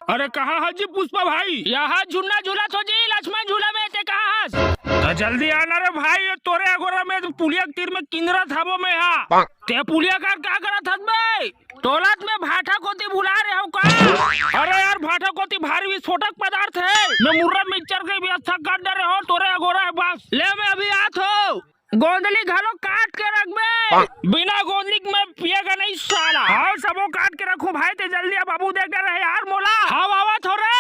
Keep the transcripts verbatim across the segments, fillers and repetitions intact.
अरे कहाँ हस जी पुष्पा भाई? यहाँ झुन्ना झूलत हों जी, लक्ष्मण झूला में, ते कहाँ हस? त जल्दी आना रे भाई, ये तोरे अगोरा में पुलिया के तीर में किंदरत हवों मैं हा। ते पुलिया कर का करत हस बे? टोला त मैं भाठा कोती बुला रहे हों का? अरे यार, भाठा कोती भारी विस्फोटक पदार्थ हे, मैं मुर्रा मिक्सचर के व्यवस्था कर डरे हों, तोरे अगोरा हे बस। ले मैं अभी आत हों। गोंदली घलो काट के रखबे। बिना गोंदली के मैं पिएगा नहीं साला। हाँ, सबो काट के रखहूँ भाई, ते जल्दी आ, बाबू देख डरे हे यार मोला। हाँ, आवत हों रे।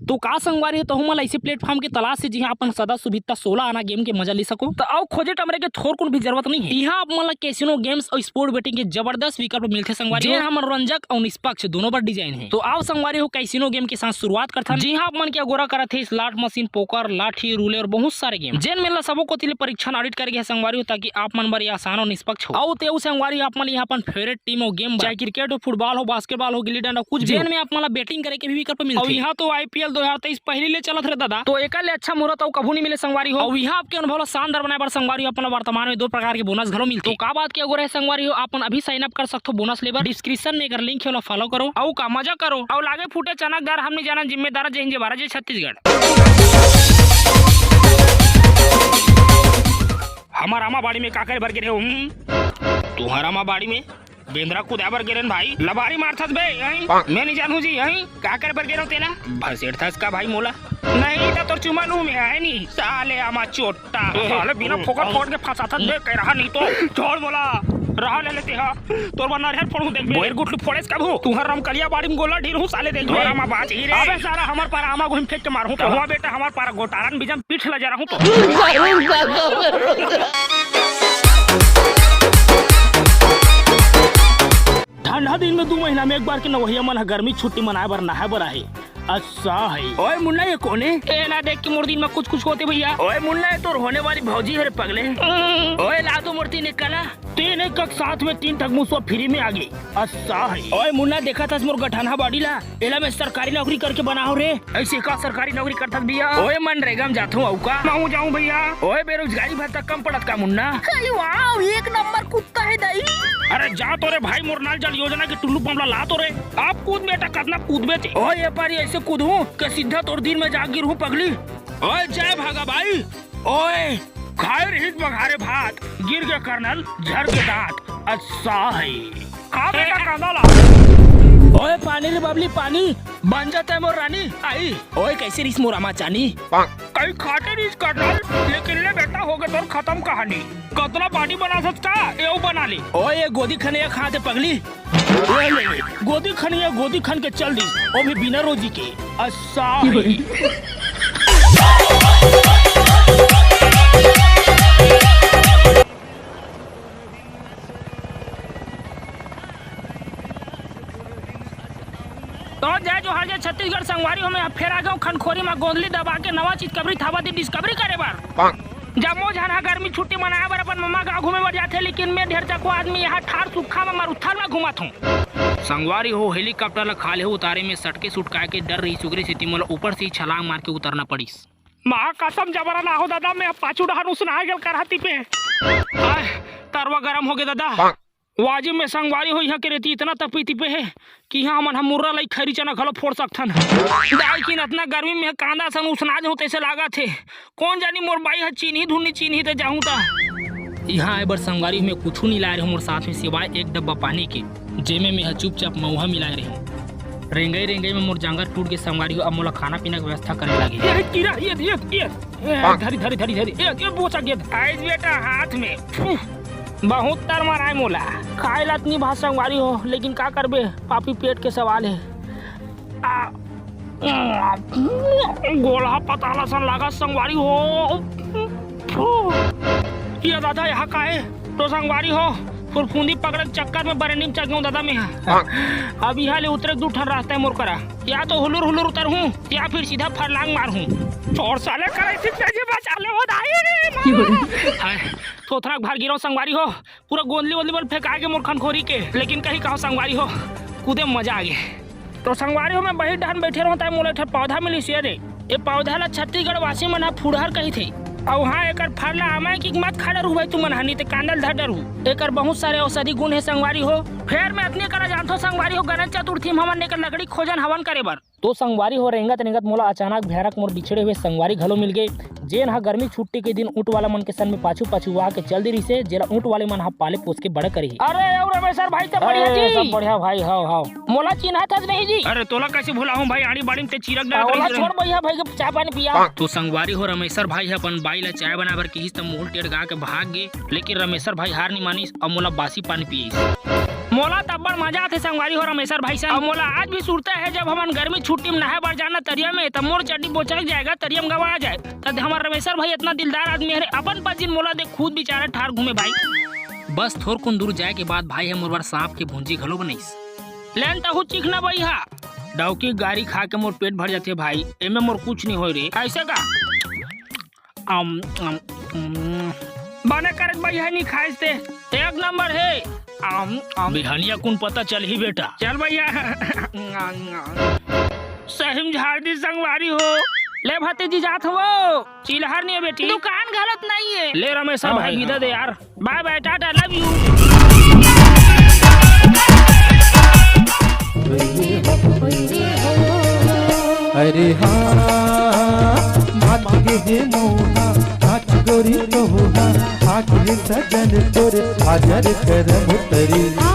तो का संगवारी हो, तहूं मन ला ऐसे platform के तलाश हे जिहां अपन सदा सुभिता सोलह आना game के मजा ले सको, त अउ खोजे टमरे के थोरकुन भी जरूरत नहीं हे। इहां आप मन ला casino games अउ sport betting के जबरदस्त विकल्प मिलथे संगवारी हो, जेन ह मनोरंजक अउ निष्पक्ष दोनों बर design हे। तो आओ संगवारी हो, casino game के साथ शुरुआत करथन, जिहां आप मन के अगोरा करत हे slot machine, poker, लाठी, roulette अउ बहुत सारे game, जेन मन ला सबो कोति ले परीक्षण audit करे गे हे संगवारी हो, ताकि आप मन बर ये आसान अउ निष्पक्ष हो। अउ ते अउ संगवारी हो, आप मन इहां अपन favourite team अउ game बर, चाहे cricket हो, football हो, basketball हो, गिल्ली डंडा, कुछ भी हो, जेन में आप मन ला betting करे के भी विकल्प मिलथे। अउ इहां तो IPL दो हज़ार तेईस पहिली ले चलत रे दादा, तो एकर ले अच्छा मुहूर्त अउ कभू नहीं मिले संगवारी हो। अउ इहां आपके अनुभव ला शान दर बनाए बर संगवारी हो, अपन ला वर्तमान में दो प्रकार के bonus घलो मिलथे। तो का बात के अगोरा हे संगवारी हो, आप मन अभी sign up कर सकथो bonus ले बर। Description में एकर link हे, ओला follow करो। अउ का मजा करो। अउ लागे फूटे चनक दार, हमनी जानन जिम्मेदार, जय हिंद, जय भारत, जय छत्तीसगढ़। हमर आमा बाड़ी में का करे बर गे रहे हो? हम्म? तुहर आमा बाड़ी में बेंदरा कुदाए बर गे रहेन भाई, लबारी मारथस बे, हैं? मैं नहीं जानू जी, हैं? का करे बर गे रहो तेला? भसेड़थस का भाई मोला? नहीं त तोर चुमा लूं मैं, है नी? साले आमा चोट्टा। साले बिना फोकट फोड़ के फंसाथस बे, कह रहा नहीं तो। छोड़ मोला, रहा ले लेते हा। तोर बर नरियर फोड़हूं देख बे। बोर गुटलू फोड़ेस कभू। तुहर रमकलिया बाड़ी में गोला ढील हूं साले देख बे। तोर आमा बाच ही रे। अबे सारा हमर पारा आमा गोहिम फेंक के मारहूं। तो हुआ बेटा हमर पारा गोटारन बीजम पीठ ला जरा हूं तो। ठंडा दिन में दू महीना में एक बार के नवहिया मन ह गर्मी छुट्टी मनाए बर नहाए बर आही। अच्छा है। ओए मुन्ना, ये कोन हे? एला देख के मोर दिल में कुछ कुछ होथे भैया। ओए मुन्ना, ये तोर होने वाली भौजी हरे पगले। हम्म। ओए ला तो मोर तीन एक कला। तीन एक के साथ में तीन ठक मुसवा free में आ गे। अच्छा है। ओए मुन्ना, देखत हस मोर गठनहा body ला? एला मैं सरकारी नौकरी करके बनाहूं रे। ऐसे का सरकारी नौकरी करथस भैया? ओए मनरेगा में जाथंव अउ का? महूं जाऊं भैया। ओए बेरोजगारी भत्ता कम पड़त का मुन्ना? अरे वाह, एक नंबर कुत्ता हे दाई। अरे जा तो रे भाई, मोर नल जल योजना के टुल्लू पंप ला ला तो रे। अब कूद बेटा, कतना कूदबे ते। ओए ये पारी ऐसे कूदहूं के सीधा तोर दिल में जा गिरहूं पगली। ओए जय भागा भाई। ओए खाए रहिस बघारे भात, गिर गे कर्नल झर के दांत। अच्छा है। खा बेटा कांदा ला। ओए पानी रे बबली पानी, बन जाता है मोर रानी। आई। ओए कैसे रिस मोर आमा चानी? कई खाते रिस कर्नल, लेकिन ले बेटा हो गे तोर खत्म कहानी। कतना body बना सकता, एऊ बना ले। ओए ये गोदी खनिया खाते पगली। ले, ले, ले। गोदी खनिया गोदी खन के चल दी, वो भी बिना रोजी के। अच्छा है। तो जय जोहार, जय छत्तीसगढ़ संगवारी हो, मैं फेर आ गया हूँ खनखोरी में गोंदली दबा के नवा चीज कबरी थावा दी discovery करे बर। जम्मो झन हा गर्मी छुट्टी मनाए बर अपन ममा गाँव घूमे बर जाथे, लेकिन मैं ढेर चकवा आदमी यहाँ ठार सुक्खा में मरुत्थल में घूमत हूँ। संगवारी हो, helicopter ला खाल्हे उतारे में सटके सुटकाए के डर रहिस, ओकरे सेती मोला ऊपर से ही छलांग मार के उतरना पड़िस। महा कसम जबरा ना हो दादा, मैं अब पाछू डहर उसना गेल करहा तिपे। आय, तरवा गरम हो गे दादा। वाजिब में संगवारी हो, इहाँ के रेती इतना तपी तिपे हे कि इहाँ हमन ह मुर्रा लई खैरी चना घलो फोड़ सकथन। दाई किन अतना गर्मी में कांदा सन उसना जहूँ तैसे लागत हे। कोन जानी मोर बाई ह चिन्ही धुन नी चिन्ही त जाहूँ त। इहाँ आए बर संगवारी में कुछू नी लाए रहेंव मोर साथ में सिवाय एक डब्बा पानी के, जेमे में ह चुपचाप मऊहा मिलाए रहेंव। रेंगई रेंगई में मोर जांगर टूट गे संगवारी हो, अब मोला खाना पीना के व्यवस्था करे लागे। ये कीरा, ये, ये, ये, ए, धरी, धरी, धरी, धरी, ए, ये बोचा गे। आइज बेटा हाथ में। फू। बहुत तर मराए मोला। खाए लात नी भात संगवारी हो, लेकिन का करबे, पापी पेट के सवाल हे। आ, गोलहा पताला सन लागा संगवारी हो। फू। ये दादा, यहाँ का हे? तो संगवारी हो, फुरफुंदी पकड़े के चक्कर में बरेनी में चढ़ गेंव दादा मैं। अब इहाँ ले उतरे के दू ठन रास्ता हे मोर करा, या तो हुलुर हुलुर उतरहूँ, या फिर सीधा फरलांग मारहूँ। छोड़ साले, करे सिख जी बचा ले वो दाई। हाय, थोथरा के भार गिरव संगवारी हो, पूरा गोंदली वोंदली मन फेंका गे मोर खनखोरी के, लेकिन कहीं कहो संगवारी हो, कूदे में मजा आ गे। तो संगवारी हो, मैं बही डहन बैठे रहूं, ताई मोला एक ठन पौधा मिलिस ये रे। ये पौधा ला छत्तीसगढ़ वासी मन ह फुड़हर कहिथे। अउ हाँ, एकर फर ला आमय कि मत खा डरहू भाई तुमन ह, नइ ते कांदा ल धर डरहू। एकर बहुत सारे औषधि गुण हे संगवारी हो। फेर मैं अतने करा जानथों संगवारी हो, गणेश चतुर्थी म हमन एकर लकड़ी खोजन हवन करे बर। तो संगवारी हो, रेंगत रेंगत मोला अचानक भयानक मोर बिछड़े हुए संगवारी घलो मिल गे, जेन ह गर्मी छुट्टी के दिन ऊँट वाला मन के संग में पाछू पाछू आके चल दे रिहिसे, जेला ऊँट वाले मन ह पाले पोस के बड़ा करिही। अरे, अउ रमेसर भाई, सब बढ़िया अरे, जी? सब बढ़िया भाई, हव, हव। मोला चिन्हत हस नहीं जी? अरे, तोला कैसे भुलाहूँ भाई, आड़ी बाड़ी में ते चिरक आ, डालत ओला रहिस रे। छोड़ भैया, भाई के चाय पानी पिया। तो संगवारी हो, रमेसर भाई ह अपन बाई ला चाय बनाए बर किहिस, त मुहूँ ल टेड़गा के भाग गे, लेकिन रमेसर भाई हार नहीं मानिस अउ मोला बासी पानी पियइस। मोला त अब्बड़ मजा आथे संगवारी हो रमेसर भाई संग। अउ मोला आज भी सुरता हे, जब हमन गर्मी छुट्टी में नहाए बर जाना तरिया में, त मोर चड्डी बोचरक जाय गा, तरिया में गवा जाय। त हमर रमेसर भाई अतना दिलदार आदमी हरे, अपन पजिन मोला दे, खुद बेचारा ठार घूमे भाई। बस थोरकुन दूर जाय के बाद भाई ह मोर बर सांप के भुंजी घलो बनइस। लेन तहू चीखना भैया। डौकी गारी खा के मोर पेट भर जाथे भाई, एमे मोर कुछ नहीं होय रे। ऐसे का? अम, अम, अम। बने करत भैया, नहीं खाइस ते। एक नंबर हे। अम, अम। बिहनिया कुन पता चलही बेटा। चल भैया। सही में झाड़ दिस संगवारी हो। ले भतीजी, जात हवो। चिल्हर नहीं हे बेटी। दुकान घलो त नहीं हे। ले रमेसर भाई, हाँ, विदा दे यार। बाय बाय, टाटा, love you। अरे हाँ, मात गे हे मोहा, नाच गोरी तोहा, आके सजन तोर हाजर करम तरी। आ,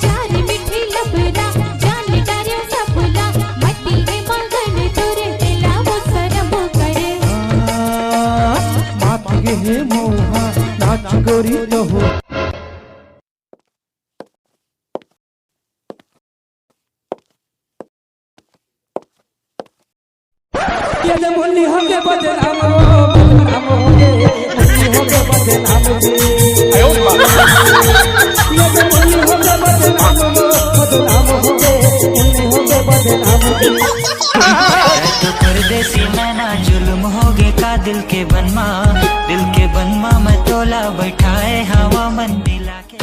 जा रे मिठी लबरा, जान डारे सपना, मटी हे मगन तोरे, तेला वो सरम करे। आ, मात गे हे मोहा, नाच गोरी तोहा। ये ले मुन्नी होगे बदनाम, बदनाम होगे, मुन्नी होगे बदनाम जी। ये ले मुन्नी होगे बदनाम, बदनाम होगे, मुन्नी होगे बदनाम जी। ए तो परदेसी नैना, जुल्म होगे का दिल के बनमा, दिल के बनमा में तोला बैठाए हवा मन मिला के।